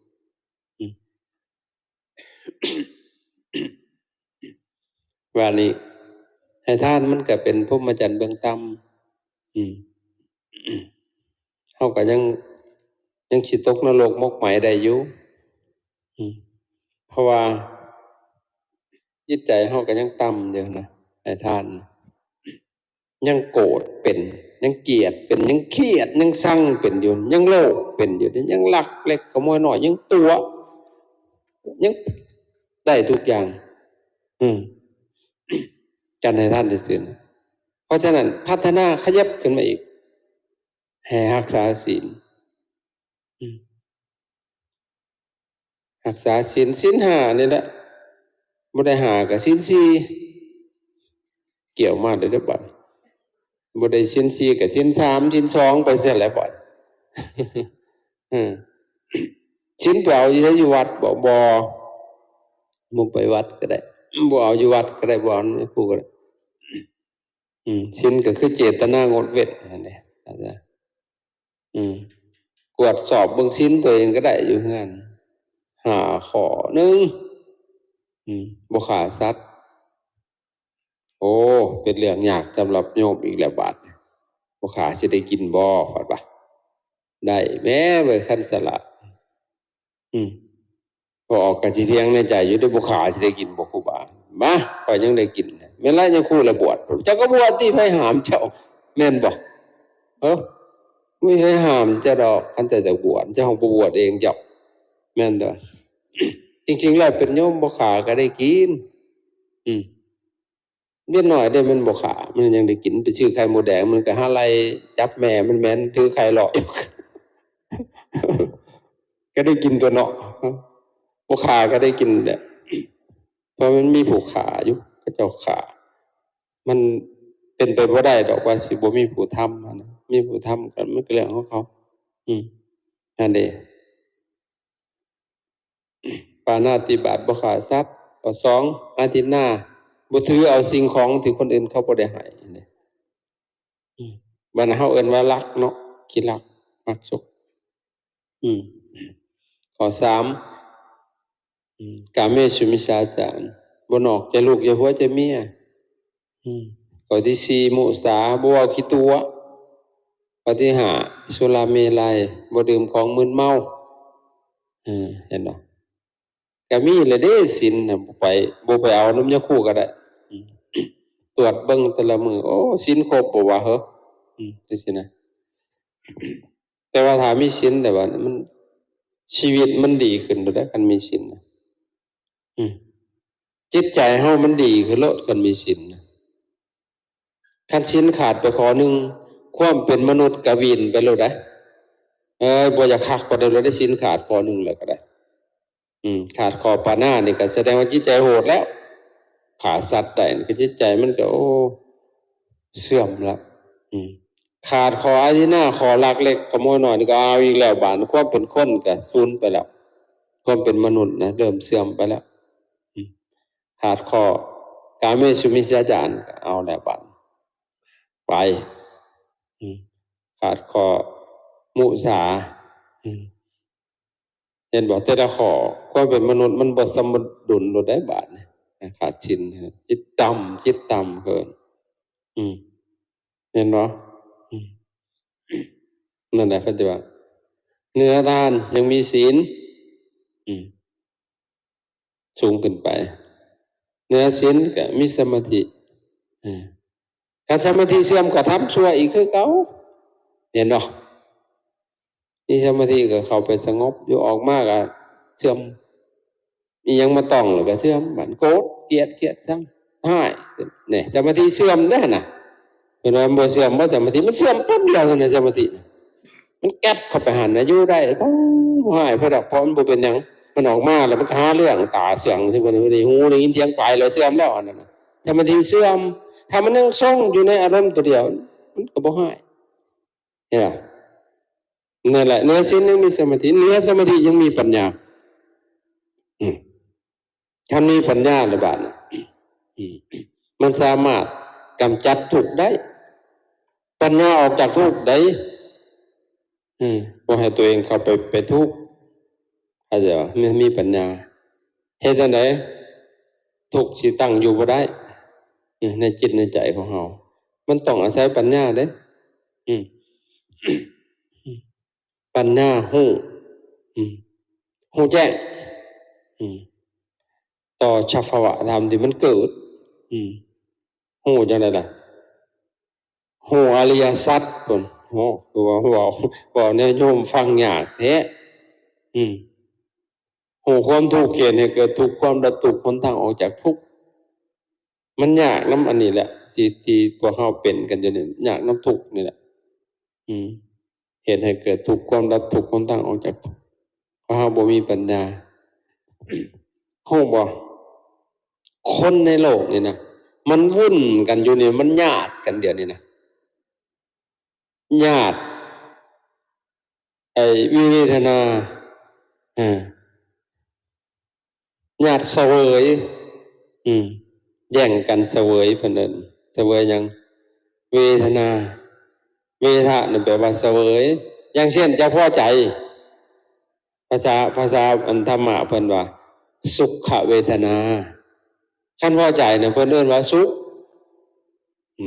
ອືມ ວ່ານີ້ ໃຫ້ທານມັນກໍເປັນພົມມະຈັນເບື້ອງຕ່ຳ ອືມ ເຮົາກໍຍັງ ຍັງຊິຕົກນະລົກໝົກໄໝໄດ້ຢູ່ ອືມ ເພາະວ່າຈິດໃຈເຮົາກໍຍັງຕ່ຳຢູ່ນະ ໃຫ້ທານ ຍັງໂກດເປັນ ຍັງກຽດເປັນ ຍັງຄຽດ ຍັງຊັງເປັນຢູ່ ຍັງໂລບເປັນຢູ່ ຍັງລັກເລັກຂະໂມຍນ້ອຍ ຍັງຕົວະ ຍັງໄດ້ທຸກຢ່າງ ອືມ ການໃຫ້ທານຊື່ໆ ເພາະສະນັ້ນ ພັດທະນາຂະຫຍັບຂຶ້ນມາອີກ ໃຫ້ຮັກສາສິນ ອືມ ຮັກສາສິນ ສິນຫ້ານີ້ແຫຼະ ບໍ່ໄດ້ຫ້າກໍສິນສີ່ ກ່ຽວມາເດີ້ບັດ ບໍ່ໄດ້ສິນສີ່ກໍສິນສາມ ສິນສອງ ໄປຊັ້ນແຫຼະບັດ ເອີ ສິນໄປເອົາຢູ່ໃສ ຢູ່ວັດບໍ? ບໍ່ ບໍ່ໄປວັດກໍໄດ້ ບໍ່ເອົາຢູ່ວັດກໍໄດ້ ບໍ່ເອົານຳຄູກໍໄດ້ ອືມ ສິນກໍຄືເຈດຕະນາງົດເວັ້ນຫັ້ນເດ້ ອືມ ກວດສອບເບິ່ງສິນຕົວເອງກໍໄດ້ຢູ່ເຮືອນ ຫ້າຂໍ້ ໜຶ່ງ ອືມ ບໍ່ຂ້າສັດ ໂອ້ ເປັນເລື່ອງຍາກສຳລັບໂຍມອີກແລ້ວບາດ ບໍ່ຂ້າຊິໄດ້ກິນບໍ່? ເພິ່ນວ່າ ໄດ້ແມ້ເວີຍ ຄັນສະຫຼາດ ອືມ ພໍ່ອອກກໍຊິຖຽງໃນໃຈຢູ່ເດ້ ບໍ່ຂ້າຊິໄດ້ກິນບໍ່ຄູບາ? ມາ ຂ້ອຍຍັງໄດ້ກິນ ແມ່ນລະ ຍາຄູລະບວດ ເຈົ້າກໍບວດຕິ ໃຜຫ້າມເຈົ້າ ແມ່ນບໍ່? ເອີ ບໍ່ມີໃຜຫ້າມເຈົ້າດອກ ຄັນເຈົ້າຈະບວດ ເຈົ້າບໍ່ບວດເອງເຈົ້າ ແມ່ນບໍ່? ຈິງໆແລ້ວເປັນໂຍມບໍ່ຂ້າກໍໄດ້ກິນ ອືມ ເດັກນ້ອຍເດ້ ມັນບໍ່ຂ້າ ມັນຍັງໄດ້ກິນ ໄປຊື້ໄຂ່ມົດແດງ ມັນກໍຫາໄລ່ຈັບແມ່ມັນແມ່ນ ຖືໄຂ່ເລາະຢູ່ ກໍໄດ້ກິນຕົວະເນາະ ບໍ່ຂ້າກໍໄດ້ກິນແຫຼະ ເພາະມັນມີຜູ້ຂ້າຢູ່ ເຂົາເຈົ້າຂ້າ ມັນເປັນໄປບໍ່ໄດ້ດອກວ່າຊິບໍ່ມີຜູ້ທຳຫັ້ນນະ ມີຜູ້ທຳກໍມັນກໍເລື່ອງຂອງເຂົາ ອືມ ຫັ້ນເດ້. ປານາຕິບາດ ບໍ່ຂ້າສັດ. ຂໍ້ສອງ ອະທິນນາ ບໍ່ຖືເອົາສິ່ງຂອງທີ່ຄົນອື່ນເຂົາບໍ່ໄດ້ໃຫ້. ອືມ ບັດເຮົາເອີ້ນວ່າລັກເນາະ ຂີ້ລັກ ມັກສົກ. ອືມ ຂໍ້ສາມ ອືມ ກາເມສຸມິດສາຈານ ບໍ່ນອກໃຈລູກໃຈຜົວໃຈເມຍ. ອືມ ຂໍ້ທີສີ່ ມຸສາ ບໍ່ເວົ້າຂີ້ຕົວະ. ຂໍ້ທີຫ້າ ສຸລາເມໄລ ບໍ່ດື່ມຂອງມຶນເມົາ. ເອີ ເຫັນບໍ່? ກໍມີແຫຼະເດ້ ສິນນະ ບໍ່ໄປ ບໍ່ໄປເອົານຳຍາຄູກໍໄດ້. ອືມ ກວດເບິ່ງແຕ່ລະມື້ ໂອ້ ສິນຄົບບໍ່ວະເຮີ ອືມ ຈັ່ງຊີ້ນະ. ແຕ່ວ່າຖ້າມີສິນແລ້ວບາດນີ້ ມັນ ຊີວິດມັນດີຂຶ້ນໂລດເດ້ ຄັນມີສິນນະ ອືມ ຈິດໃຈເຮົາມັນດີຂຶ້ນໂລດ ຄັນມີສິນນະ. ຄັນສິນຂາດໄປຂໍ້ໜຶ່ງ ຄວາມເປັນມະນຸດກະວີນໄປໂລດໄດ໋. ເອີຍ ບໍ່ຢາກຄັກປານໃດໂລດໄດ໋ ສິນຂາດຂໍ້ໜຶ່ງແລ້ວກໍໄດ້. ອືມ ຂາດຂໍ້ປານານີ້ກໍສະແດງວ່າຈິດໃຈໂຫດແລ້ວ. ຂ້າສັດໄດ້ນີ້ ກໍຈິດໃຈມັນກໍ ໂອ້ ເສື່ອມແລ້ວ. ອືມ ຂາດຂໍ້ອາທິນາ ຂໍ້ລັກເລັກຂະໂມຍນ້ອຍນີ້ກໍເອົາອີກແລ້ວ ບາດຄວາມເປັນຄົນກໍສູນໄປແລ້ວ. ຄວາມເປັນມະນຸດນະ ເລີ່ມເສື່ອມໄປແລ້ວ. ອືມ ຂາດຂໍ້ກາເມສຸມິດສາຈານ ເອົາແລ້ວບາດ ໄປ ອືມ ຂາດຂໍ້ມຸສາ ອືມ ເຫັນບໍ່? ແຕ່ລະຂໍ້ ຄວາມເປັນມະນຸດມັນບໍ່ສົມດຸນໂລດໄດ໋ບາດນີ້ ຂາດສິນ ຈິດຕ່ຳ ຈິດຕ່ຳເກີນ ອືມ ເຫັນບໍ່? ອືມ ນັ້ນແຫຼະ ເພິ່ນຈະວ່າ ເໜືອທານຍັງມີສິນ ອືມ ສູງຂຶ້ນໄປ ເໜືອສິນກໍມີສະມາທິ ເອີ ຄັນສະມາທິເສື່ອມກໍທຳຊົ່ວອີກຄືເກົ່າ ເຫັນບໍ່? ມີສະມາທິກໍເຂົ້າໄປສະຫງົບຢູ່ ອອກມາກໍເສື່ອມ ອີ່ຫຍັງມາຕ້ອງແລ້ວກໍເສື່ອມ ບາດໂກດ ກຽດ ກຽດຊັງ ຮ້າຍ ນີ້ ສະມາທິເສື່ອມເດ້ຫັ້ນນະ. ເພິ່ນວ່າມັນບໍ່ເສື່ອມບໍ່ສະມາທິ ມັນເສື່ອມແປັບດຽວເທົ່ານັ້ນ ສະມາທິນະ ມັນແກັບເຂົ້າໄປຫັ້ນນະ ຢູ່ໄດ້ ໂອ້ ບໍ່ຮ້າຍໃຜດອກ ເພາະມັນບໍ່ເປັນຫຍັງ ມັນອອກມາແລ້ວມັນກໍຫາເລື່ອງ ຕາເຊື່ອງ ຊິບໍ່ໄດ້ ບໍ່ໄດ້ຮູ້ໄດ້ຍິນສຽງໄປແລ້ວ ເສື່ອມແລ້ວອັນນັ້ນນະ ສະມາທິເສື່ອມ. ຖ້າມັນຍັງຊົງຢູ່ໃນອາລົມຕົວດຽວ ມັນກໍບໍ່ຮ້າຍ ເຫັນບໍ່? ນັ້ນແຫຼະ ເໜືອສິນຍັງມີສະມາທິ ເໜືອສະມາທິຍັງມີປັນຍາ ອືມ ຄັນມີປັນຍາແລ້ວບາດນີ້ ອືມ ມັນສາມາດກຳຈັດທຸກໄດ້ ປັນຍາອອກຈາກທຸກໄດ້ ອືມ ບໍ່ໃຫ້ຕົວເອງເຂົ້າໄປ ໄປທຸກ ເຂົ້າໃຈບໍ່? ມີ ມີປັນຍາ ເຮັດຈັ່ງໃດ ທຸກຊິຕັ້ງຢູ່ບໍ່ໄດ້ ອືມ ໃນຈິດໃນໃຈຂອງເຮົາ ມັນຕ້ອງອາໄສປັນຍາເດ້ ອືມ ປັນຍາຮູ້ ອືມ ຮູ້ແຈ້ງ ອືມ ຕໍ່ສະພາວະທຳທີ່ມັນເກີດ ອືມ ຮູ້ຈັ່ງໃດລະ? ຮູ້ອະລິຍະສັດພຸ້ນ ໂອ້ ຄືວ່າເວົ້າ ເວົ້າແນວໂຍມຟັງຍາກແທ້ ອືມ ຮູ້ຄວາມທຸກ ເຫດໃຫ້ເກີດທຸກ ຄວາມດັບທຸກ ຫົນທາງອອກຈາກທຸກ. ມັນຍາກນຳອັນນີ້ແຫຼະ ທີ່ ທີ່ພວກເຮົາເປັນກັນຢູ່ນີ້ ຍາກນຳທຸກນີ້ແຫຼະ ອືມ ເຮັດໃຫ້ເກີດທຸກ ຄວາມດັບທຸກ ຫົນທາງອອກຈາກທຸກ ເພາະເຮົາບໍ່ມີປັນຍາ. ຮູ້ບໍ່? ຄົນໃນໂລກນີ້ນະ ມັນວຸ້ນກັນຢູ່ນີ້ ມັນຍາດກັນດຽວນີ້ນະ ຍາດ ໄອ້ເວທະນາ ເອີ ຍາດສະເຫວີຍ ອືມ ແຍ່ງກັນສະເຫວີຍ ເພິ່ນເອີ້ນສະເຫວີຍຫຍັງ? ເວທະນາ ເວທະນັ້ນແປວ່າສະເຫວີຍ ຢ່າງເຊັ່ນ ເຈົ້າພໍໃຈ ພາສາ ພາສາອັນທຳມະເພິ່ນວ່າສຸຂະເວທະນາ ຄັນພໍໃຈນະ ເພິ່ນເອີ້ນວ່າສຸກ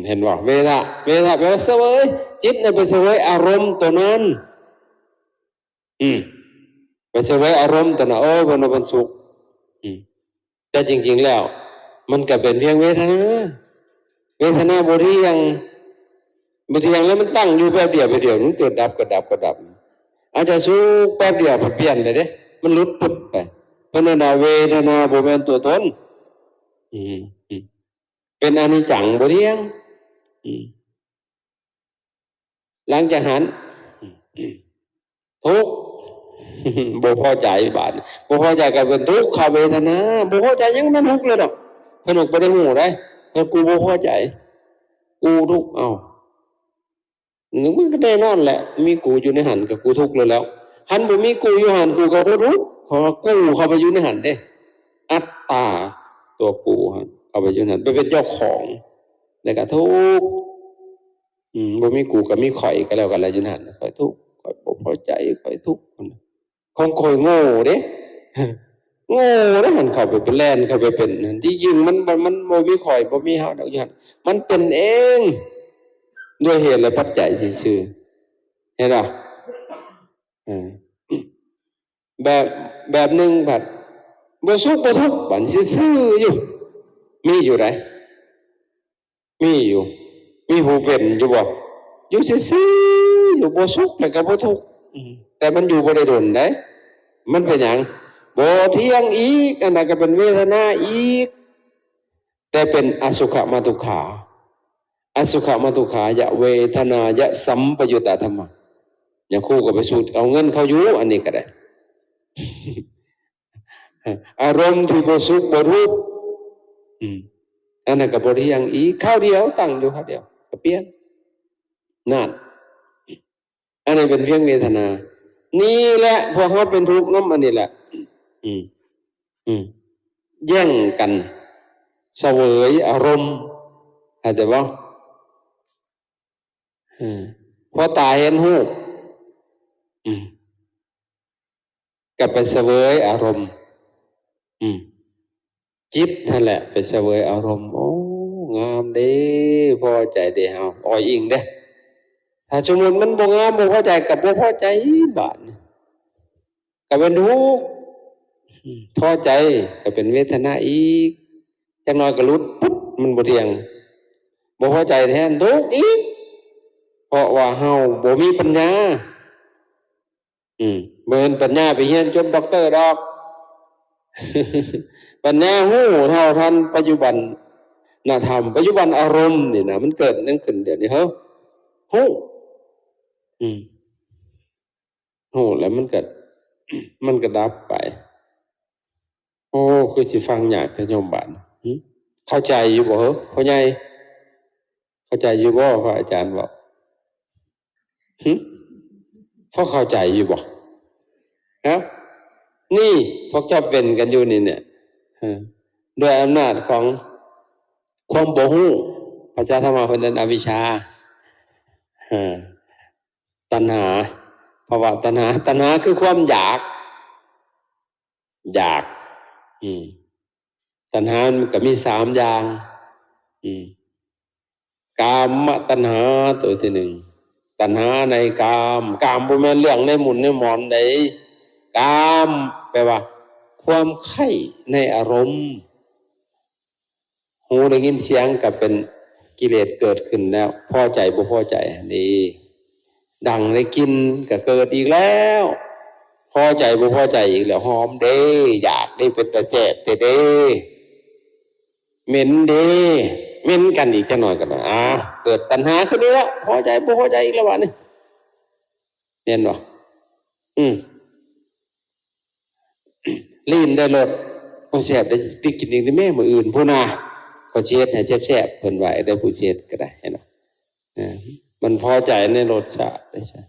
ເຫັນບໍ່? ເວທະ ເວທະແປວ່າສະເຫວີຍ ຈິດນະໄປສະເຫວີຍອາລົມຕົວນັ້ນ ອືມ ໄປສະເຫວີຍອາລົມຕົວນັ້ນ ໂອ້ ເພິ່ນວ່າເພິ່ນສຸກ ອືມ ແຕ່ຈິງໆແລ້ວ ມັນກໍເປັນພຽງເວທະນາ ເວທະນາບໍ່ທ່ຽງ ບໍ່ທ່ຽງ ແລ້ວມັນຕັ້ງຢູ່ແປັບດຽວ ແປັບດຽວ ມັນເກີດດັບ ເກີດດັບ ເກີດດັບ ອາດຈະສຸກແປັບດຽວ ມັນປ່ຽນໄປເດ້ ມັນຫຼຸດປຶບໄປ ເພິ່ນເອີ້ນວ່າເວທະນາບໍ່ແມ່ນຕົວຕົນ ອືມ ເປັນອະນິດຈັງ ບໍ່ທ່ຽງ ອືມ ຫຼັງຈາກຫັ້ນ ທຸກ ບໍ່ພໍໃຈບາດນີ້ ບໍ່ພໍໃຈກໍເປັນທຸກຂະເວທະນາ ບໍ່ພໍໃຈຍັງແມ່ນທຸກເລີຍດອກ ເພິ່ນບໍ່ໄດ້ຮູ້ໃດ ເພິ່ນ ກູບໍ່ພໍໃຈ ກູທຸກ ເອົ້າ ມັນກໍແນ່ນອນແຫຼະ ມີກູຢູ່ໃນຫັ້ນກໍກູທຸກໂລດແລ້ວ ຄັນບໍ່ມີກູຢູ່ຫັ້ນ ກູກໍບໍ່ທຸກ ເພາະວ່າກູເຂົ້າໄປຢູ່ໃນຫັ້ນເດ້ ອັດຕາ ຕົວກູຫັ້ນເຂົ້າໄປຢູ່ນັ້ນ ໄປເປັນເຈົ້າຂອງ ແລ້ວກໍທຸກ ອືມ ບໍ່ມີກູກໍມີຂ້ອຍກໍແລ້ວກັນລະ ຢູ່ນັ້ນ ຂ້ອຍທຸກ ຂ້ອຍບໍ່ພໍໃຈ ຂ້ອຍທຸກ ຂອງຂ້ອຍໂງ່ເດ້ ໂງ່ເດ້ ຫັ້ນເຂົ້າໄປເປັນ ແລ່ນເຂົ້າໄປເປັນ ທີ່ຈິງມັນ ມັນ ມັນບໍ່ມີຂ້ອຍ ບໍ່ມີເຮົາດອກ ຢູ່ຫັ້ນ ມັນເປັນເອງ ດ້ວຍເຫດ ແລະ ປັດໄຈຊື່ໆ ເຫັນບໍ່? ເອີ ແບບ ແບບໜຶ່ງພັດບໍ່ສຸກບໍ່ທຸກ ບັດຊື່ໆຢູ່ ມີຢູ່ໃດ ມີຢູ່ ມີຜູ້ເປັນຢູ່ບໍ່? ຢູ່ຊື່ໆ ຢູ່ ບໍ່ສຸກແລ້ວກໍບໍ່ທຸກ. ອືມ ແຕ່ມັນຢູ່ບໍ່ໄດ້ດົນໃດ໋. ມັນເປັນຫຍັງ? ບໍ່ທ່ຽງອີກ. ອັນນັ້ນກໍເປັນເວທະນາອີກ ແຕ່ເປັນອະສຸຂະມະທຸກຂາ. ອະສຸຂະມະທຸກຂາຍະເວທະນາຍະສຳປະຍຸດຕະທຳມະ. ຍາຄູກໍໄປສູດເອົາເງິນເຂົາຢູ່ ອັນນີ້ກໍໄດ້. ອາລົມທີ່ບໍ່ສຸກບໍ່ທຸກ ອືມ ອັນນັ້ນກໍບໍ່ທ່ຽງອີກ. ຄາວດຽວ ຕັ້ງຢູ່ຄາວດຽວກໍປ່ຽນ. ນັ້ນ ອັນນີ້ເປັນພຽງເວທະນາ. ນີ້ແຫຼະ ພວກເຮົາເປັນທຸກນຳອັນນີ້ແຫຼະ. ອືມ ອືມ ແຍ່ງກັນສະເຫວີຍອາລົມ ເຂົ້າໃຈບໍ່? ເອີ ພໍຕາເຫັນຮູບ ອືມ ກໍໄປສະເຫວີຍອາລົມ. ອືມ ຈິດຫັ້ນແຫຼະໄປສະເຫວີຍອາລົມ. ໂອ້ ງາມເດ້ ພໍໃຈເດ້ ເຮົາອ້ອຍອີງເດ້. ຖ້າສົມມຸດມັນບໍ່ງາມ ບໍ່ພໍໃຈ ກໍບໍ່ພໍໃຈບາດນີ້ ກໍເປັນທຸກ. ອືມ ພໍໃຈກໍເປັນເວທະນາອີກ ຈັກໜ້ອຍກໍຫຼຸດ ປຸບ ມັນບໍ່ທ່ຽງ. ບໍ່ພໍໃຈແທນ ທຸກອີກ ເພາະວ່າເຮົາບໍ່ມີປັນຍາ. ອືມ ບໍ່ແມ່ນປັນຍາໄປຮຽນຈົບດັອກເຕີດອກ. ປັນຍາຮູ້ເທົ່າທັນປັດຈຸບັນນະທຳ, ປັດຈຸບັນອາລົມນີ້ນະ ມັນເກີດຫຍັງຂຶ້ນດຽວນີ້ເຮີ້? ຮູ້. ອືມ ຮູ້ແລ້ວມັນກໍ ມັນກໍດັບໄປ. ໂອ້ ຄືຊິຟັງຍາກແທ້ໂຍມບາດນີ້. ຫຶ? ເຂົ້າໃຈຢູ່ບໍ່ເຮີ້ ພໍ່ໃຫຍ່? ເຂົ້າໃຈຢູ່ບໍ່ ພະອາຈານເວົ້າ? ຫຶ? ພໍເຂົ້າໃຈຢູ່ບໍ່? ຮະ? ນີ້ພວກເຈົ້າເປັນກັນຢູ່ນີ້ເນຍ ເອີ ດ້ວຍອຳນາດຂອງຄວາມບໍ່ຮູ້ ພາສາທຳມະເພິ່ນເອີ້ນອະວິຊຊາ ເອີ ຕັນຫາ ພະວະຕັນຫາ. ຕັນຫາຄືຄວາມຢາກ ຢາກ ອືມ ຕັນຫາມັນກໍມີສາມຢ່າງ ອືມ ກາມະຕັນຫາ ຕົວທີໜຶ່ງ ຕັນຫາໃນກາມ. ກາມບໍ່ແມ່ນເລື່ອງໃນໝຸ່ນໃນໝອນໃດ. ກາມແປວ່າຄວາມໃຄ່ໃນອາລົມ. ຫູໄດ້ຍິນສຽງກໍເປັນກິເລດເກີດຂຶ້ນແລ້ວ ພໍໃຈບໍ່ພໍໃຈຫັ້ນເດ້. ດັງໄດ້ກິ່ນກໍເກີດອີກແລ້ວ ພໍໃຈບໍ່ພໍໃຈອີກແລ້ວ. ຫອມເດ້ ຢາກເດ້ ເປັນຕາແຊບແທ້ເດ້. ເໝັນເດ້ ເໝັນກັນອີກຈັກໜ້ອຍກໍ ອາ ເກີດຕັນຫາຂຶ້ນອີກແລ້ວ ພໍໃຈບໍ່ພໍໃຈອີກແລ້ວບາດນີ້ ແມ່ນບໍ່? ອືມ ລີ້ນໄດ້ລົດ ໂອ້ ແຊບເດ້ ໄດ້ກິນອີກເດ້ແມ້ ມື້ອື່ນພຸ້ນນະ ຂ້ອຍຊິເຮັດໃຫ້ແຊບໆ ເພິ່ນວ່າໄດ້ ຜູ້ຊິເຮັດກໍໄດ້ເນາະ. ເອີ ມັນພໍໃຈໃນລົດຊາດເດ້ຊະ.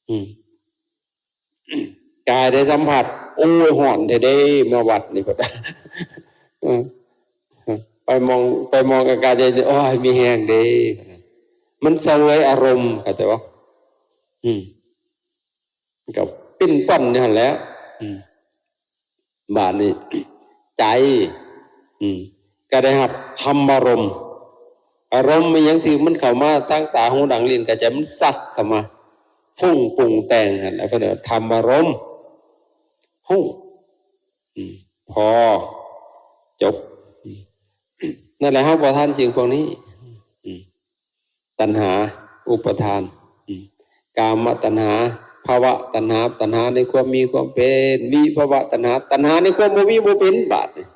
ອືມ ກາຍໄດ້ສຳຜັດ ໂອ້ຍ ຮ້ອນແທ້ເດ້ ມາວັດນີ້ ເອີ ໄປມອງ ໄປມອງອາກາດເຢັນ ໂອ້ຍ ມີແຮງເດ້ ມັນສະເຫວີຍອາລົມ ເຂົ້າໃຈບໍ່? ອືມ ກໍປິ່ນປ້ອນຢູ່ຫັ້ນແຫຼະ. ອືມ ບາດນີ້ ໃຈ ອືມ ກໍໄດ້ຮັບທຳມາລົມ. ອາລົມອີ່ຫຍັງທີ່ມັນເຂົ້າມາທາງຕາ ຫູ ດັງ ລີ້ນ ກາຍ ໃຈ ມັນຊັດເຂົ້າມາ ຟຸ້ງປຸງແຕ່ງຫັ້ນ ເພິ່ນເອີ້ນທຳມາລົມ. ຮູ້ ອືມ ພໍ ຈົບ. ອືມ ນັ້ນແຫຼະ ເຮົາບໍ່ທັນສິ່ງພວກນີ້. ອືມ ຕັນຫາ ອຸປະທານ ອືມ ກາມະຕັນຫາ ພະວະຕັນຫາ ຕັນຫາໃນຄວາມມີຄວາມເປັນ ວິພະວະຕັນຫາ ຕັນຫາໃນຄວາມບໍ່ມີບໍ່ເປັນ. ບາດນີ້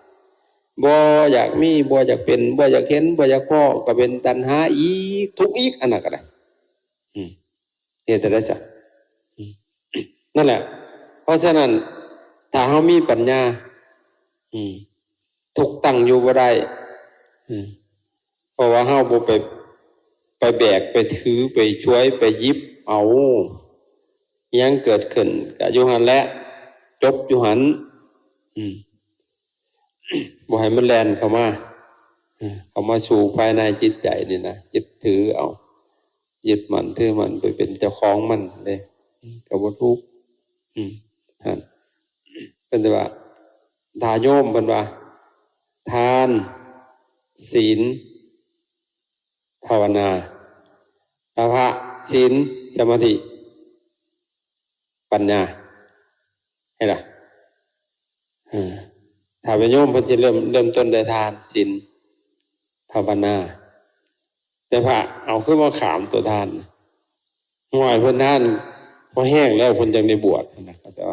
ບໍ່ຢາກມີ ບໍ່ຢາກເປັນ ບໍ່ຢາກເຫັນ ບໍ່ຢາກພໍ້ ກໍເປັນຕັນຫາອີກ ທຸກອີກ ອັນນັ້ນກໍໄດ້. ອືມ ເຮັດຈັ່ງໃດຊະ? ອືມ ນັ້ນແຫຼະ ເພາະສະນັ້ນ ຖ້າເຮົາມີປັນຍາ ອືມ ທຸກຕັ້ງຢູ່ບໍ່ໄດ້ ອືມ ເພາະວ່າເຮົາບໍ່ໄປ ໄປແບກ ໄປຖື ໄປຊວຍ ໄປຫຍິບເອົາ ຫຍັງເກີດຂຶ້ນກະຢູ່ຫັ້ນແຫຼະ ຈົບຢູ່ຫັ້ນ ອືມ ບໍ່ໃຫ້ມັນແລ່ນເຂົ້າມາ ເຂົ້າມາສູ່ພາຍໃນຈິດໃຈນີ້ນະ ຍຶດຖືເອົາ ຍຶດໝັ້ນຖືໝັ້ນໄປເປັນເຈົ້າຂອງມັນເດ້ ກໍບໍ່ຖືກ. ອືມ ຫັ້ນ ເພິ່ນວ່າ ຖ້າໂຍມ ເພິ່ນວ່າ ທານ ສິນ ພາວະນາ ຕະພະ ສິນ ສະມາທິ ປັນຍາ ເຫັນລະ? ເອີ ຖ້າເປັນໂຍມ ເພິ່ນຈະເລີ່ມ ເລີ່ມຕົ້ນດ້ວຍທານ ສິນ ພາວະນາ ແຕ່ພະເອົາຄືມາຂາມຕົວທ່ານ ຫ້ວຍ ເພິ່ນທ່ານພໍແຮງແລ້ວ ເພິ່ນຈັ່ງໄດ້ບວດນະ ເຂົາເຈົ້າ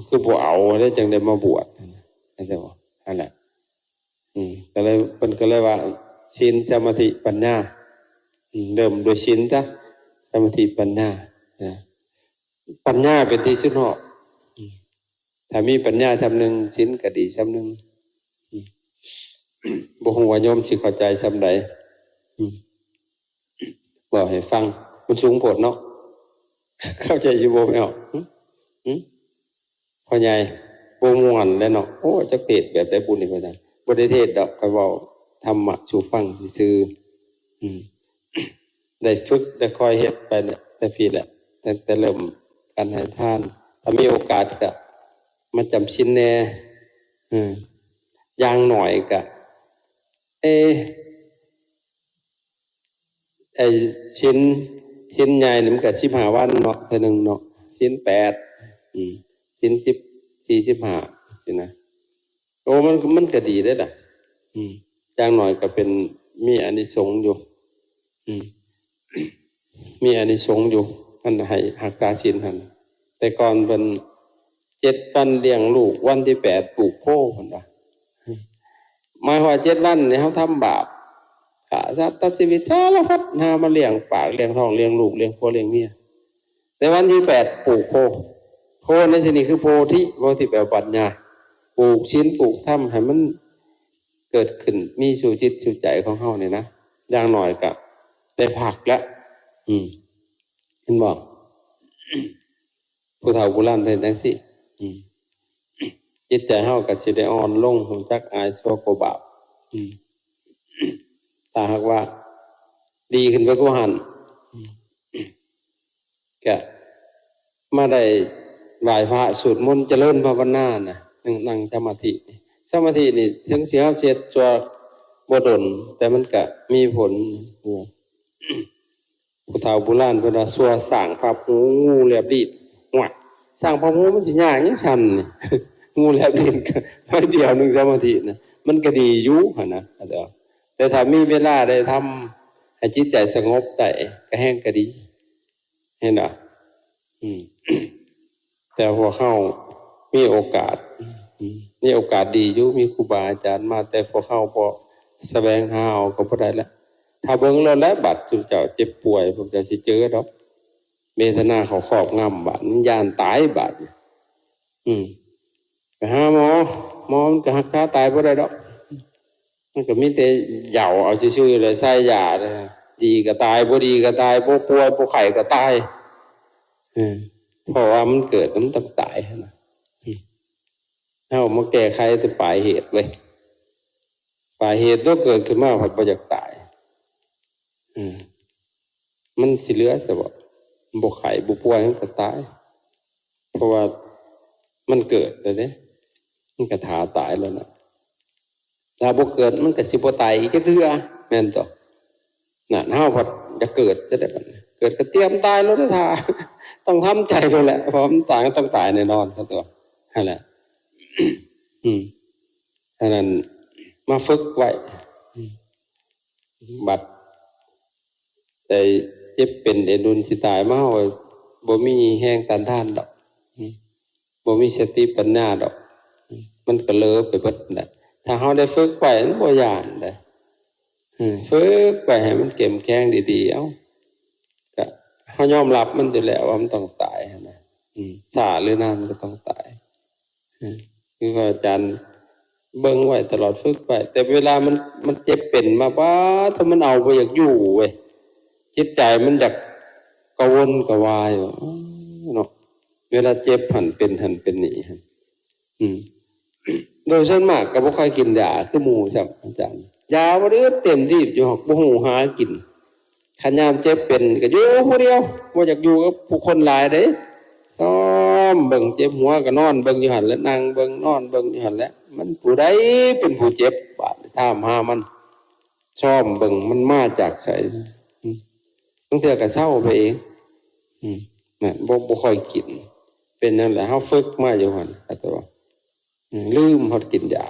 ຄືບໍ່ເອົາແລ້ວຈັ່ງໄດ້ມາບວດນະ ເຂົາເຈົ້າ ຫັ້ນແຫຼະ ອືມ ກໍເລີຍ ເພິ່ນກໍເລີຍວ່າ ສິນ ສະມາທິ ປັນຍາ ອືມ ເລີ່ມດ້ວຍສິນຊະ ສະມາທິ ປັນຍານະ ປັນຍາເປັນທີ່ສຸດຮອບ ອືມ ຖ້າມີປັນຍາຊ່ຳໜຶ່ງ ສິນກໍດີຊ່ຳໜຶ່ງ ອືມ ບໍ່ຮູ້ວ່າໂຍມຊິເຂົ້າໃຈຊ່ຳໃດ ອືມ ເວົ້າໃຫ້ຟັງ ມັນສູງໂພດເນາະ ເຂົ້າໃຈຢູ່ບໍ່ແມ່ນຫຶ? ຫຶ? ພໍ່ໃຫຍ່ ບໍ່ມ່ວນແຫຼະເນາະ ໂອ້ ຈັກເທດແບບໃດບຸນນີ້ ວ່າຊັ້ນ ບໍ່ໄດ້ເທດດອກ ຂ້ອຍເວົ້າທຳມະສູ່ຟັງຊື່ໆ ອືມ ໄດ້ຝຶກ ໄດ້ຄ່ອຍເຮັດໄປແຫຼະ ແຕ່ພີ້ແຫຼະ ຕັ້ງແຕ່ເລີ່ມການໃຫ້ທານ ຖ້າມີໂອກາດກະມາຈຳສິນແດ່ ເອີ ຢ່າງໜ້ອຍກະ ເອ ໄອ້ສິນ ສິນໃຫຍ່ນີ້ມັນກະສິບຫ້າວັນເນາະ ເທື່ອໜຶ່ງເນາະ ສິນແປດ ອືມ ສິນສິບສີ່ ສິບຫ້າ ຊີ້ນະ ໂອ້ ມັນ ມັນກະດີເດ້ລະ ອືມ ຢ່າງໜ້ອຍກະເປັນ ມີອານິສົງຢູ່ ອືມ ມີອານິສົງຢູ່ ອັນໃຫ້ຮັກສາສິນຫັ້ນ ແຕ່ກ່ອນເພິ່ນ ເຈັດວັນລ້ຽງລູກ ວັນທີແປດປູກໂພ ເພິ່ນວ່າ ໝາຍຄວາມວ່າເຈັດວັນນີ້ເຮົາທຳບາບ ຂ້າສັດ ຕັດຊີວິດ ສາລະພັດ ຫາມາລ້ຽງປາກ ລ້ຽງທ້ອງ ລ້ຽງລູກ ລ້ຽງຜົວ ລ້ຽງເມຍ ແຕ່ວັນທີແປດປູກໂພ ໂພໃນທີ່ນີ້ຄືໂພທິ ໂພທິແປວ່າປັນຍາ ປູກສິນ ປູກທຳ ໃຫ້ມັນເກີດຂຶ້ນ ມີສູ່ຈິດສູ່ໃຈຂອງເຮົານີ້ນະ ຢ່າງໜ້ອຍກະໄດ້ພັກລະ ອືມ ເຫັນບໍ່? ຜູ້ເຖົ້າຜູ້ລ້ານເພິ່ນເຮັດຈັ່ງຊີ້ ອືມ ຈິດໃຈເຮົາກໍຊິໄດ້ອ່ອນລົງ ຮູ້ຈັກອາຍຊົ່ວກົວບາບ ອືມ ຖ້າຫາກວ່າດີຂຶ້ນໄປກວ່າຫັ້ນ ອືມ ກະມາໄດ້ໄຫວ້ພະ ສວດມົນ ຈະເລີນພາວະນານະ ນັ່ງ ນັ່ງສະມາທິ ສະມາທິນີ້ ເຖິງຊິເຮົາເຮັດຊົ່ວບໍ່ດົນ ແຕ່ມັນກະມີຜົນ ຜູ້ເຖົ້າບູຮານເພິ່ນວ່າ ຊົ່ວຊ້າງພັບຫູ ງູແລບລີ້ນ ຫ້ວຍ ຊ້າງພັບຫູມັນຊິຍາກຫຍັງຊັ້ນ ງູແລບລີ້ນ ໜ້ອຍດຽວໜຶ່ງສະມາທິນະ ມັນກໍດີຢູ່ຫັ້ນນະ ແຕ່ຖ້າມີເວລາໄດ້ທຳໃຫ້ຈິດໃຈສະຫງົບໄດ້ ກໍແຮ່ງກໍດີ ເຫັນບໍ່? ອືມ ແຕ່ພວກເຮົາມີໂອກາດ ອືມ ມີໂອກາດດີຢູ່ ມີຄູບາອາຈານມາ ແຕ່ພວກເຮົາບໍ່ສະແຫວງຫາເອົາກໍບໍ່ໄດ້ລະ ຖ້າເບິ່ງແລ້ວແຫຼະ ບາດຊຸມເຈົ້າເຈັບປ່ວຍ ພວກເຈົ້າຊິເຈີດອກ ເວທະນາເຂົາຄອບງຳ ບາດນີ້ຢ້ານຕາຍບາດນີ້ ອືມ ໄປຫາໝໍ ໝໍມັນກໍຮັກສາຕາຍບໍ່ໄດ້ດອກ ມັນກໍມີແຕ່ເຍົາເອົາຊື່ໆ ແລ້ວໃສ່ຢາ ດີກໍຕາຍ ບໍ່ດີກໍຕາຍ ບໍ່ປ່ວຍບໍ່ໄຂ້ກໍຕາຍ ເອີ ເພາະວ່າມັນເກີດ ມັນຕ້ອງຕາຍຫັ້ນນະ ເຮົາມາແກ້ໄຂແຕ່ປາຍເຫດເວີຍ ປາຍເຫດຕົວເກີດຂຶ້ນມາພັດບໍ່ຢາກຕາຍ ເອີ ມັນຊິເຫຼືອຊະບໍ? ບໍ່ໄຂ້ບໍ່ປ່ວຍມັນກໍຕາຍ ເພາະວ່າມັນເກີດແລ້ວເດ້ ມັນກໍຖ້າຕາຍແລ້ວນະ ຖ້າບໍ່ເກີດມັນກໍຊິບໍ່ຕາຍອີກຈັກເທື່ອ ແມ່ນຕົວະ? ນັ້ນ ເຮົາພັດຢາກເກີດຈະໄດ້ບັດນີ້ ເກີດກໍຕຽມຕາຍໂລດເດ້ ຖ້າ ຕ້ອງທຳໃຈໂລດແຫຼະ ເພາະວ່າມັນຕາຍກໍຕ້ອງຕາຍແນ່ນອນ ເຂົ້າໃຈບໍ່? ຫັ້ນແຫຼະ ອືມ ອັນນັ້ນມາຝຶກໄວ້ ອືມ ບັດໄດ້ເຈັບເປັນໄດ້ດຸນຊິຕາຍມາ ເຮົາບໍ່ມີແຮງຕ້ານທານດອກ ອືມ ບໍ່ມີສະຕິປັນຍາດອກ ມັນກໍເລີໄປເບິດແຫຼະ ຖ້າເຮົາໄດ້ຝຶກໄວ້ມັນບໍ່ຢ້ານເດ້ ເອີ ຝຶກໄປໃຫ້ມັນເຂັ້ມແຂງດີໆ ເອົາ ກະເຮົາຍອມຮັບມັນຢູ່ແລ້ວວ່າມັນຕ້ອງຕາຍຫັ້ນນະ ອືມ ຊ້າຫຼືນານມັນກໍຕ້ອງຕາຍ ອືມ ຄືວ່າອາຈານເບິ່ງໄວ້ຕະຫຼອດ ຝຶກໄວ້ ແຕ່ເວລາມັນ ມັນເຈັບເປັນມາ ປາດ ຖ້າມັນເອົາບໍ່ຢາກຢູ່ເວີຍ ຈິດໃຈມັນຢາກກະວົນກະວາຍ ເນາະ ເວລາເຈັບຫັ້ນເປັນຫັ້ນເປັນນີ້ຫັ້ນ ອືມ ໂດຍສ່ວນມາກກໍບໍ່ຄ່ອຍກິນຢາຄືໝູ່ຊ້ຳ ອາຈານ ຢາບໍ່ໄດ້ອຶດ ເຕັມທີ່ຢູ່ ບໍ່ຮູ້ຫາກິນ ຄັນຍາມເຈັບເປັນກໍຢູ່ຜູ້ດຽວ ບໍ່ຢາກຢູ່ກັບຜູ້ຄົນຫຼາຍເດ້ ຊອມເບິ່ງ ເຈັບຫົວກໍນອນເບິ່ງຢູ່ຫັ້ນແຫຼະ ນັ່ງເບິ່ງ ນອນເບິ່ງຢູ່ຫັ້ນແຫຼະ ມັນຜູ້ໃດເປັນຜູ້ເຈັບ ບາດນີ້ຖາມຫາມັນ ຊອມເບິ່ງ ມັນມາຈາກໃສ ອືມ ບາງເທື່ອກໍເຊົາໄປເອງ ອືມ ນັ້ນ ບໍ່ ບໍ່ຄ່ອຍກິນ ເປັນນັ້ນແຫຼະ ເຮົາຝຶກມາຢູ່ຫັ້ນ ເຂົ້າໃຈບໍ່? ອືມ ລືມຮອດກິນຢາ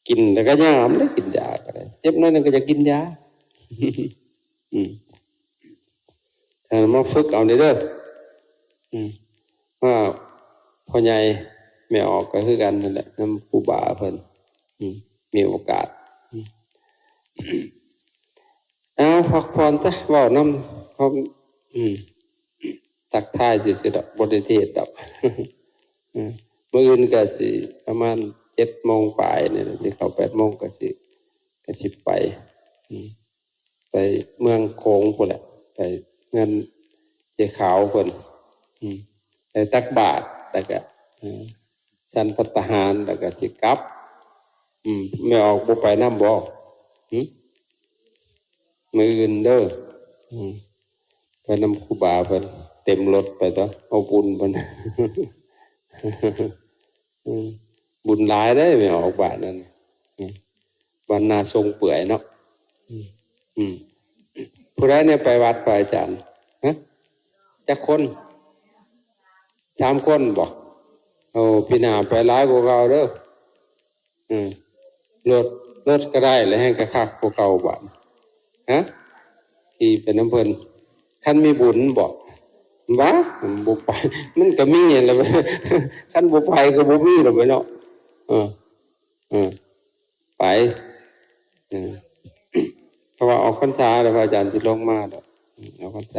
ກິນແລ້ວກໍຍາມເດ້ ກິນຢາກໍໄດ້ ເຈັບໜ້ອຍໜຶ່ງກໍຢາກກິນຢາ ອືມ ທ່ານມາຝຶກເອົານີ້ເດີ. ອືມ ວ່າພໍ່ໃຫຍ່ແມ່ອອກກໍຄືກັນນັ້ນແຫຼະ ນຳຄູບາເພິ່ນ ອືມ ມີໂອກາດ ອືມ ເອົາ ພັກຜ່ອນຊະ ເວົ້ານຳເຂົາ ອືມ ທັກທາຍຊື່ໆດອກ ບໍ່ໄດ້ເທດດອກ. ອືມ ມື້ອື່ນກໍຊິປະມານເຈັດໂມງປາຍນີ້ແຫຼະ ຊິເຂົ້າແປດໂມງກໍຊິ ກໍຊິໄປ ອືມ ໄປເມືອງໂຂງພຸ້ນແຫຼະ ໄປເຮືອນເຈ້ຂາວເພິ່ນ ອືມ ໄປຕັກບາດ ແລ້ວກະ ເອີ ສັນພັດຕາຫານ ແລ້ວກະຊິກັບ. ອືມ ແມ່ອອກບໍ່ໄປນຳບໍ່? ຫຶ ມື້ອື່ນເດີ ອືມ ໄປນຳຄູບາເພິ່ນ ເຕັມລົດໄປຕົວະ ເອົາບຸນເພິ່ນ. ອືມ ບຸນຫຼາຍເດ້ ແມ່ອອກບາດນັ້ນ ອືມ ບ້ານນາຊົງເປື່ອຍເນາະ. ອືມ ອືມ ຜູ້ໃດແດ່ໄປວັດ ພະອາຈານ? ຮະ ຈັກຄົນ? ສາມຄົນບໍ? ໂອ້ ປີໜ້າໄປຫຼາຍກວ່າເກົ່າເດີ. ອືມ ລົດ ລົດກໍໄດ້ ແລ້ວແຮ່ງກະຄັກກວ່າເກົ່າບາດ. ຮະ ຂີ່ໄປນຳເພິ່ນ ຄັນມີບຸນບໍ? ຫວາ ມັນບໍ່ໄປ ມັນກໍມີຫັ້ນແຫຼະ ຄັນບໍ່ໄປກໍບໍ່ມີແລ້ວເນາະ. ເອີ ເອີ ໄປ ເອີ ເພາະວ່າອອກພັນສາແລ້ວ ພະອາຈານຊິລົງມາດອກ ອືມ ອອກພັນສາ.